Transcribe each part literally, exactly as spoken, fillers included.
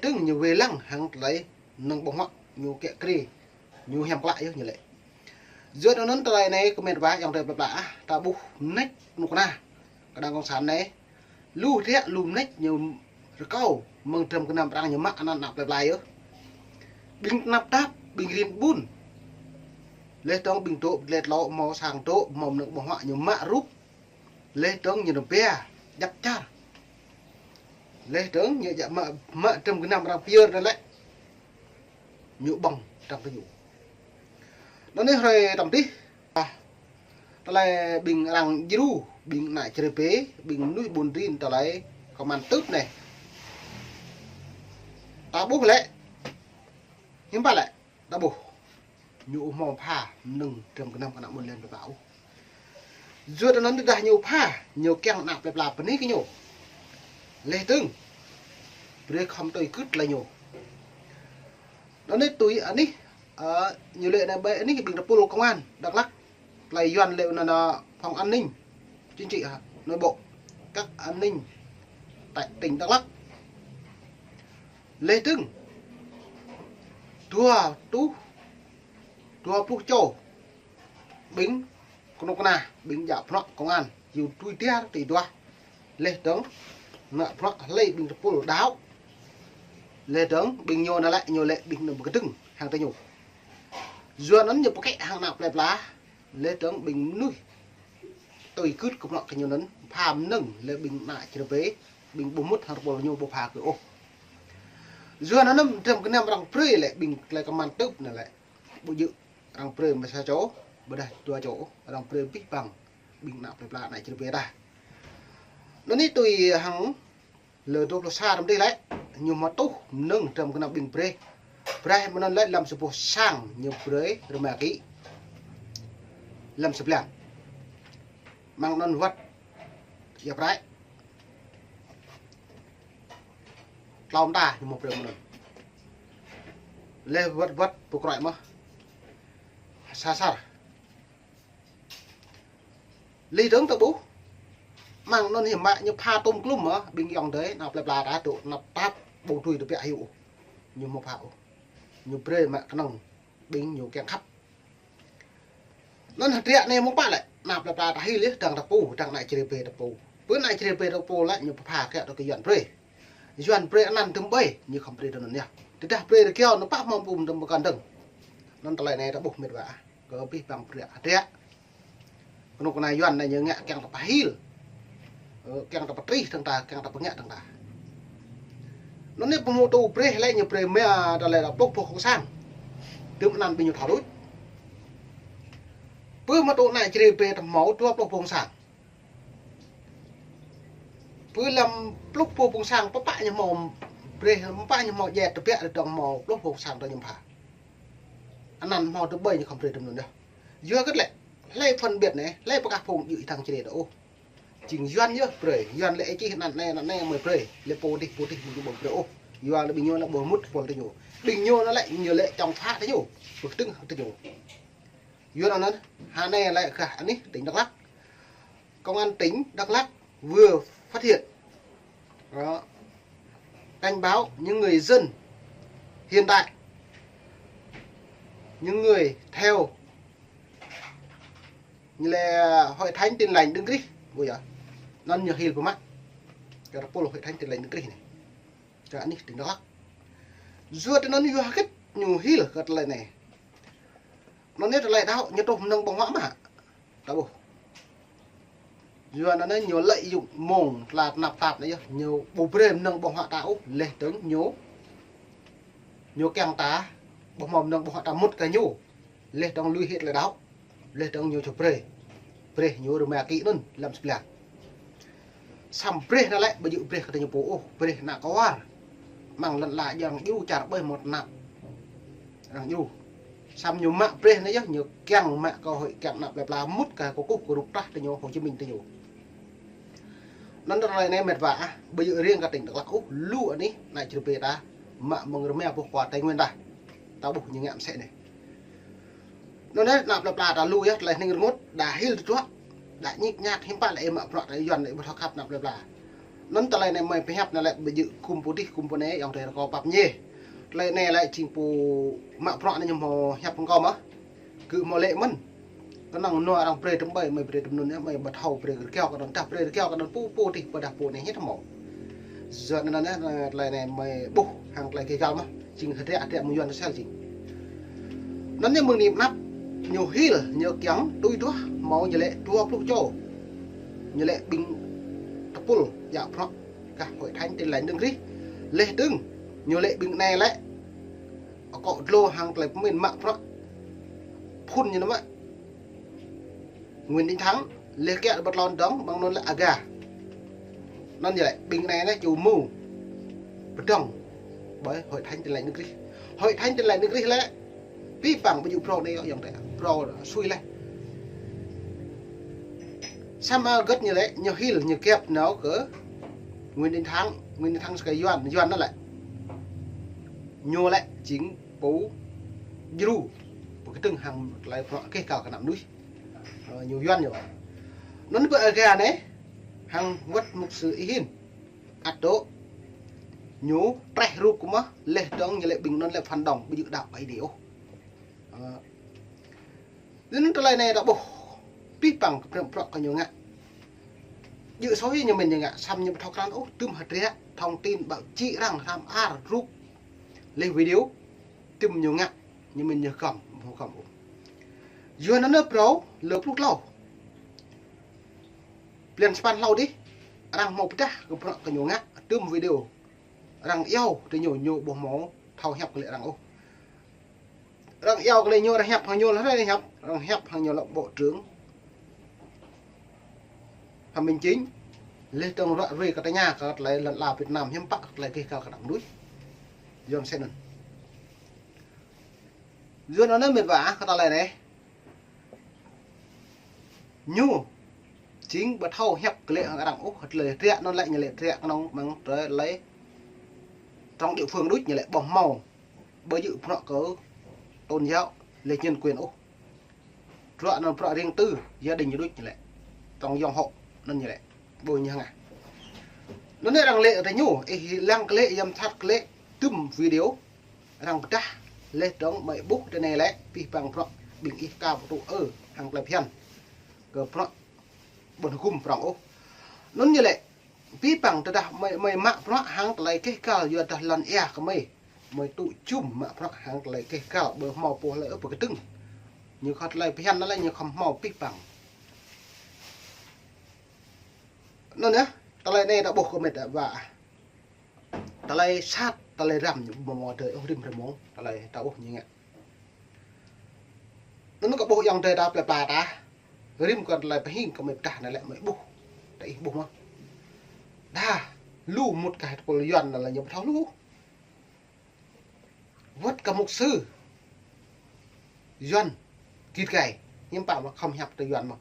Tơ̆ng ñu wai lăng hăng tơlơi mơnơ̆ng ƀơ̆ng huă ñu kiă kriê, ñu hiam klă yơh ñu lĕ. Yua anŭn tơlơi anai kơ met wa ayŏng adơi plơi pla ah, ta ƀuh mơneč kơnuk kơna kơ đảng cộng sản anai. Lu hơdră lu mơneč ñu rơkâo mơ̆ng dram gơnam arăng ñu mă anăn ană plơi pla yơh. Ƀing tơnap tap, ƀing rin ƀun. Laih dơ̆ng ƀing dŏ pơdlĕ tlŏ hmâo sang dŏ, hmâo mơnơ̆ng ƀơ̆ng huă ñu mă rup. Laih dơ̆ng ñu nao pia djăp čar. Laih dơ̆ng ñu djăp mă, mă dram gơnam arăng pơyơr anŭn lĕ ñu ƀơ̆ng dram tơ ñu. Anŭn anai hrơi tăm tih, ah, tơlơi ƀing arăng djru, ƀing ană čơrê bê, ƀing mơnuih ƀun rin tơlơi kơman tưp anai. Ta ƀuh lĕ, hiư̆m pă lĕ, ta ƀuh. Ñu ƀu hmâo pha mơnơ̆ng dram gơnam kơ ană mơnuih lĕ plơi pla ôh. Yua anŭn tơdah ñu pha, ñu kiăng ană plơi pla bơni kơ ñu. Laih dơ̆ng brơi khŏm tui gưt tơlơi ñu. Anŭn anai tui anih, ơ, ñu lĕ anai ƀơi anih ƀing tơpul công an Dak Lak. Tơlơi Yuan lĕ anŭn anŭn phòng an ninh chính trị hả? Nội bộ, các an ninh tại tỉnh Dak Lak. Laih dơ̆ng dua tuh, dua pluh čô ƀing kơnuk kơna, ƀing djă bruă công an, ñu tui tiar tui duah. Laih dơ̆ng mă bruă hlơi ƀing tơpul đaŏ. Laih dơ̆ng ƀing ñu anŭn lĕ, ñu lĕ ƀing anŭn pơkơdơ̆ng hăng tơ ñu. Yua anŭn ñu pơkĕ hăng ană plơi pla. Laih dơ̆ng ƀing mơnuih tui gưt kơ bruă kơ ñu anŭn, pha mơnơ̆ng lĕ ƀing ană čơrê bê, ƀing ƀu mŭt hăng tơpul ñu ƀu pha kơ ôh. Yua anŭn dram gơnam arăng brơi lĕ ƀing tơlơi kơman tưp anŭn lĕ. Ƀu djơ̆ arăng brơi mơ̆ sa čô, ƀôdah dua čô, arăng brơi abih bang ƀing ană plơi pla ană čơrê bê ta. Anŭn anai tui hăng lơ dua pluh sa tăm tih lĕ, ñu hmâo tuh mơnơ̆ng dram gơnam ƀing brơi. Brơi mơnơ̆ng lĕ lăm sa boh sang ñu brơi rơma ký. Lăm sa blan. Mơ̆ng anŭn wơ̆t ia prăk. Tlâo mơta ñu hmâo brơi mơnơ̆ng. Laih wơ̆t wơ̆t pơkroi mơ̆ sa sar. Laih dơ̆ng ta ƀuh. Mơ̆ng anŭn hiư̆m mă ñu pha tôm klum mơ̆, ƀing ayŏng adơi, ană plơi pla ta dŏ tơnap tap, ƀu tui tơbiă hyu ôh. Ñu hmâo pha ôh. Ñu brơi mă kơnơ̆ng ƀing ñu kiăng khăp. Anŭn hơdră anai mơ̆ng pă lĕ, ană plơi pla ta hil yơh, dang ta pô, dang ană čơrê bê ta pô. Pơ ană čơrê bê ta pô lĕ, ñu pơpha kiă tơ kơ Yuan brơi. Yuan brơi anăn tơm ƀơi, ñu khŏm brơi tơ anŭn yơh. Tơdah brơi rơkiao, anŭn pă hmâo pum tơm pơkăn dơ̆ng. Anŭn tơlơi anai ta ƀuh met wa ah. Kơ abih bang brơi hơdră. Kơnuk kơna Yuan anai ñu ngă kiăng ta pơhil. Ơ, kiăng ta pơtrih dơ̆ng ta, kiăng ta pơngă dơ̆ng ta. Anŭn anai pơhmutu brơi lĕ ñu brơi mă tơlơi dua pluh boh kông sang. Tơm anăn ƀing ñu thâo đôč. Pơ mă tŭ ană čơrê bê ta hmâo dua pluh boh kông sang. Pơ lăm pluh boh kông sang pơpă ñu hmâo brơi, pơpă ñu hmâo djai tơbiă dơ̆ng hmâo pluh boh kông sang dơ̆ng ñu pha. Anăn hmâo tơm ƀơi ñu khŏm brơi tơm anŭn yơh. Yua hơget lĕ, hlơi phân biệt anai, hlơi pơkah phung djơ̆ ih dang čơrê ta ôh. Jing Yuan yơh brơi, Yuan lĕ ih čih anăn anai, anăn anai mơi brơi, lĕ pô dih, pô dih mơi ƀu brơi ôh. Yua lĕ ƀing ñu lĕ ƀu mŭt pôl tơ ñu. Ƀing ñu anŭn lĕ, ñu lĕ chống phá tơ ñu, pơkơdơ̆ng hăng tơ ñu. Yua anŭn, hơnai lĕ gah anih tỉnh Dak Lak. Công an tỉnh Dak Lak vừa phát hiện, đó, cảnh báo những người dân hiện tại, những người theo như là Hội Thánh Tin Lành Đấng Christ, ƀu djơ̆. Anŭn ñu hil pơmă. Kơ tơpul Hội Thánh Tin Lành Đấng Christ anai. Kơ anih tỉnh Dak Lak. Yua tơ anŭn yua hơget ñu hil kơ tơlơi anai. Anŭn anai tơlơi đaŏ ñu truh mơnơ̆ng ƀơ̆ng huă mơ̆. Ta ƀuh. Yua anŭn anai ñu lợi dụng mông tơlơi tơnap tap anai yơh, ñu ƀu brơi mơnơ̆ng ƀơ̆ng huă ta ôh, laih dơ̆ng ñu, ñu kiăng ta, ƀu hmâo mơnơ̆ng ƀơ̆ng huă ta mŭt kơ ñu. Laih dơ̆ng lui hĭ tơlơi đaŏ. Laih dơ̆ng ñu či brơi. Brơi ñu rơma ký anŭn lăm sa blan. Samơ̆ brơi anŭn lĕ, ƀu djơ̆ brơi kơ tơ ñu pô ôh, brơi ană kwar. Mơ̆ng lŏn ala arăng djru čar ƀơi hmâo tơnap. Arăng djru. Samơ̆ ñu mă brơi anai yơh, ñu kiăng mă kơ hơi kiăng ană plơi pla mŭt kơ kơkuh kơrup trah tơ ñu Hồ Chí Minh tơ ñu. Anŭn tơlơi anai met wa ah, ƀu djơ̆ riêng kơ tỉnh Dak Lak ôh, lu anih ană čơrê bê ta, mă mơ̆ng rơma boh kua Tây Nguyên ta. Ta ƀuh ñu ngă mơsĕ anai. Anŭn anai, ană plơi pla ta lu yơh, tơlơi hning rơngot, đa hil tơdruă, đa ñik ñak, hiư̆m pă lĕ ih mă bruă ta Yuan lĕ ƀu thâo khăp ană plơi pla. Anŭn tơlơi anai mơi pơhiăp anai lĕ ƀu djơ̆ gum pô adih gum pô anai, ayŏng adơi rơkâo pap mơñai. Tơlơi anai lĕ jing pô mă bruă anai ñu hmâo hiăp hăng kâo mơ̆n. Gơ̆ hmâo laĭ mơ̆n. Kơnơ̆ng nua arăng brơi tơm ƀai, mơi brơi tơm anŭn, mơi ƀu thâo brơi rơgao kơ anŭn, tah brơi rơgao kơ anŭn pô, pô adih, ƀôdah pô anai hĭ hmâo. Yua anŭn anai, tơlơi anai mơi ƀuh hăng tơlơi gêh gal mơ̆n. Jing hơdră, hơdră mơ̆ng Yuan tơsel jing. Anŭn ñu mơ̆ng anai mơnăp, ñu hil, ñu kiăng tui duah, hmâo ñu lĕ dua pluh čô. Ñu lĕ ƀing tơpul, djă bruă gah Hội Thánh Tin Lành Đấng Christ. Laih dơ̆ng, ñu lĕ ƀing anai lĕ akŏ dlô hăng tơlơi pơmĭn mă bruă phun ñu anŭn mơ̆. Nguyễn Đình Thắng, laih kiăng ƀơi tlôn dŏng, ƀing anŭn lĕ Aga. Anŭn ñu lĕ, ƀing anai anai ču mơ̆ pơdơ̆ng ƀơi Hội Thánh Tin Lành Đấng Christ. Hội Thánh Tin Lành Đấng Christ lĕ, pih păng ƀu djơ̆ phrâo anai, ayŏng adơi, phrâo sui laih. Samơ̆ hơget ñu lĕ, ñu hil, ñu kiăng nao kơ Nguyễn Đình Thắng, Nguyễn Đình Thắng sơkai Yuan, Yuan anŭn lĕ. Ñu lĕ jing pô djru, pơkơdơ̆ng hăng tơlơi bruă gêh gal kơ ană mơnuih. Ơ, ñu Yuan ñu. Anŭn pơ Aga anai, hăng wơ̆t mục sư Y Hin. Ăt dŏ, ñu treh rup kơ mơ̆, laih dơ̆ng ñu lĕ ƀing anŭn lĕ phản động, ƀu djơ̆ đaŏ Ơi Adai ôh. Ơ. Anŭn tơlơi anai ta ƀuh, pih păng kơ bruă, bruă kơ ñu ngă. Djơ̆ sui ñu mĭn ñu ngă, samơ̆ ñu ƀu thâo krăn ôh, tơm hơdră, thông tin, báo chí, arăng hrăm ar, rup, laih video, tơm ñu ngă, ñu mĭn ñu hơgŏm, hơgŏm ôh. Yua anŭn phrâo, lơ pluh tlâo. Blan sapăn hlâo adih, arăng hmâo pơdah kơ bruă kơ ñu ngă, tơm video. Arăng iâu tơ ñu, ñu ƀu hmâo thâo hiăp kơ lĕ arăng ôh. Arăng iâu kơ lĕ ñu, arăng hiăp hăng ñu lĕ, arăng hiăp, arăng hiăp hăng ñu lĕ Bộ trưởng Phạm Minh Chính. Laih dơ̆ng ră ruai kơ tơña kơ tơlơi lŏn ala Việt Nam hiư̆m pă kơ tơlơi gêh gal kơ ană mơnuih. Yua mơsĕ anŭn. Yua anŭn mĕt wa kơ tơlơi anai. Ñu jing ƀu thâo hiăp kơ lĕ hăng arăng ôh, tơlơi hơdră anŭn lĕ ñu lĕ hơdră kơnơ̆ng mơ̆ng tơlơi trong địa phương đôč ñu lĕ ƀu hmâo, ƀu djơ̆ bruă kơ tôn giáo, lĕ nhân quyền ôh. Bruă anŭn bruă riêng tư, gia đình ñu đôč ñu lĕ. Trong dòng họ anŭn ñu lĕ. Ƀu ñu hăng ah. Anŭn arăng lĕ tơ ñu, ih lăng kơ lĕ, yăm sat kơ lĕ, tơm video. Arăng pơdah, laih dơ̆ng mơi ƀuh tơ anai lĕ, pih păng bruă, ƀing ih ka pơtŭ ơ, hăng tơlơi phiăn. Kơ bruă, ƀôn hơgŭm prŏng ôh. Anŭn ñu lĕ, pih păng tơdah mơi, mơi mă bruă hăng tơlơi gêh gal yua dah lŏn ia kơ mơi. Mơi tŭ jum mă bruă hăng tơlơi gêh gal ƀu hmâo pô hlơi ôh pơkơdơ̆ng. Ñu kơ tơlơi phiăn anŭn lĕ ñu khŏm hmâo pih păng. Anŭn yơh, tơlơi anai ta ƀuh kơ mĕt wa. Tơlơi sat, tơlơi răm ñu ƀu hmâo adơi ôh rĭm rơmông, tơlơi ta ƀuh ñu ngă. Anŭn kơ ƀuh ayŏng adơi ta plơi pla ta. Rĭm kơ tơlơi pơhing kơ mơi pơdah anai lĕ mơi ƀuh. Ta ih ƀuh mơ̆. Dah, lu mŭt kah tơpul Yuan anŭn lĕ ñu ƀu thâo lu. Wơ̆t kơ mục sư Yuan git gai, hiư̆m pă mơ̆ khŏm hiăp tơ Yuan mơ̆.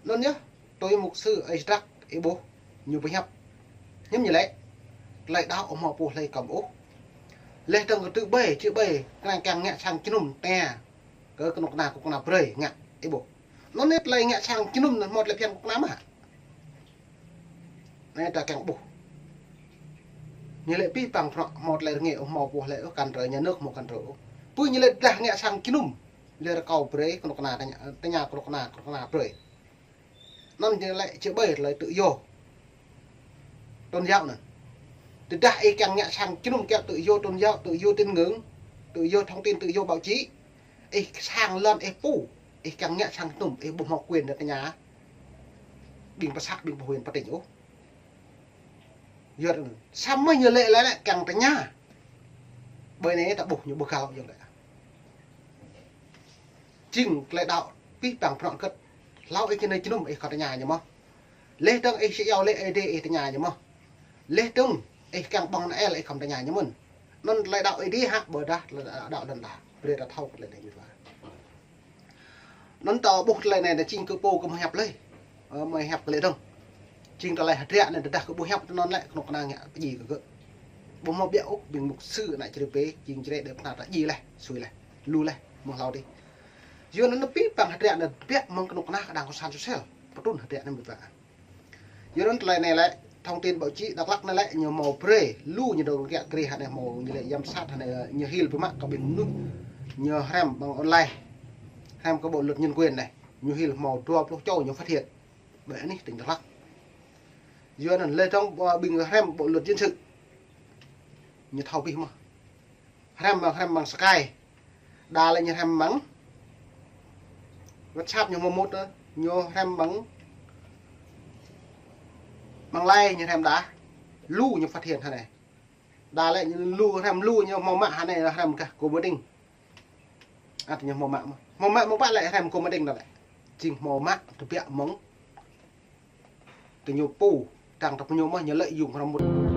Anŭn yơh, tui mục sư Ơi Trăk ih ƀuh, ñu pơhiăp. Hiư̆m ñu lĕ, tơlơi đaŏ ƀu hmâo pô hlơi hơgŏm ôh. Laih dơ̆ng kơ tơƀai, tơƀai, kơnang kiăng ngă sang jơnum tơña kơ kơnuk kơna, kơnuk kơna brơi ngă, ih ƀuh. Anŭn anai tơlơi ngă sang jơnum anŭn hmâo tơlơi phiăn kơnuk kơna mơ̆. Anai ta kiăng ƀuh. Ñu lĕ pih păng bruă hmâo tơlơi rơngiă, hmâo pô hlơi ôh kăn trơi, nhà nước hmâo kăn trơi ôh. Pơ ñu lĕ dah ngă sang jơnum. Lĕ rơkâo brơi, kơnuk kơna tơña, tơña kơnuk kơna, kơnuk kơna brơi. Anŭn ñu lĕ tơƀai tơlơi tự do tôn giáo anŭn. Tơdah ih kiăng ngă sang jơnum kiăng tự do tôn giáo, tự do tín ngưỡng, tự do thông tin, tự do báo chí. Ih sang lŏn ih pô, ih kiăng ngă sang jơnum, ih ƀu hmâo quyền tơña ƀing pơsat, ƀing pơhuĭ pơtĭng ôh. Yua anŭn, samơ̆ ñu lĕ lĕ lĕ kiăng tơña. Ƀơi anai ta ƀuh ñu ƀu găl yơh lĕ. Jing tơlơi đaŏ pih păng prŏng kơ̆t. Hlâo ih kơ anai jơnum ih khŏm tơña ñu mơ̆. Laih dơ̆ng ih či iâu laĭ Ơi Adai ih tơña ñu mơ̆. Laih dơ̆ng ih kiăng ƀơ̆ng Noel ih khŏm tơña ñu mơ̆n. Anŭn tơlơi đaŏ Ơi Adai hă ƀôdah tơlơi đaŏ lŏn ta. Brơi ta thâo tơlơi anai mĕt wa. Anŭn ta ƀuh tơlơi anai ta jing kơ pô kơ mơi hiăp lĕ. Ơ, mơi hiăp kơ lĕ dơ̆ng. Jing tơlơi hơdră anai tơdah kơ ƀu hiăp tơ anŭn lĕ kơnuk kơna ngă pơdjai kơ gơ̆. Ƀu hmâo ƀiă ôh ƀing mục sư ană čơrê pê, jing čơrê đe pơnah ta djai laih, sui laih, lu laih, mơ̆ng hlâo adih. Yua anŭn pih păng hơdră anai biă mơ̆ng kơnuk kơna kơ đang kơsan sôsel. Pơtrŭn hơdră anai mĕt wa. Yua anŭn tơlơi anai lĕ, thông tin báo chí Đắk Lắk anai lĕ ñu hmâo brơi, lu ñu dŏ kiă kriê hă anai, hmâo ñu lĕ giám sát hă anai, ñu hil biă mă kơ ƀing mơnuih ñu hrăm ƀăng online, hrăm kơ bộ luật nhân quyền anai. Ñu hil hmâo dua pluh čô ñu phát hiện ƀơi anih tỉnh Đắk Lắk. Yua anŭn lĕ trong ƀing hrăm bộ luật dân sự ñu thâo abih mơ̆n. Hrăm ƀăng, hrăm ƀăng Skype. Đa lĕ ñu hrăm ƀăng WhatsApp ñu hmâo mŭt, ñu hrăm ƀăng, ƀăng Line ñu hrăm đa. Lu ñu phát hiện hă anai. Đa lĕ ñu lu hrăm lu ñu hmâo mă hă anai, hrăm kơ cô Mỹ Trinh. Ăt ñu hmâo mă mơ̆n. Hmâo mă mơ̆ng pă lĕ hrăm cô Mỹ Trinh đa lĕ. Jing hmâo mă tơbiă mơ̆ng tơ ñu pô, tăng tơ ñu mơ̆n ñu lợi dụng hrăm mŭt.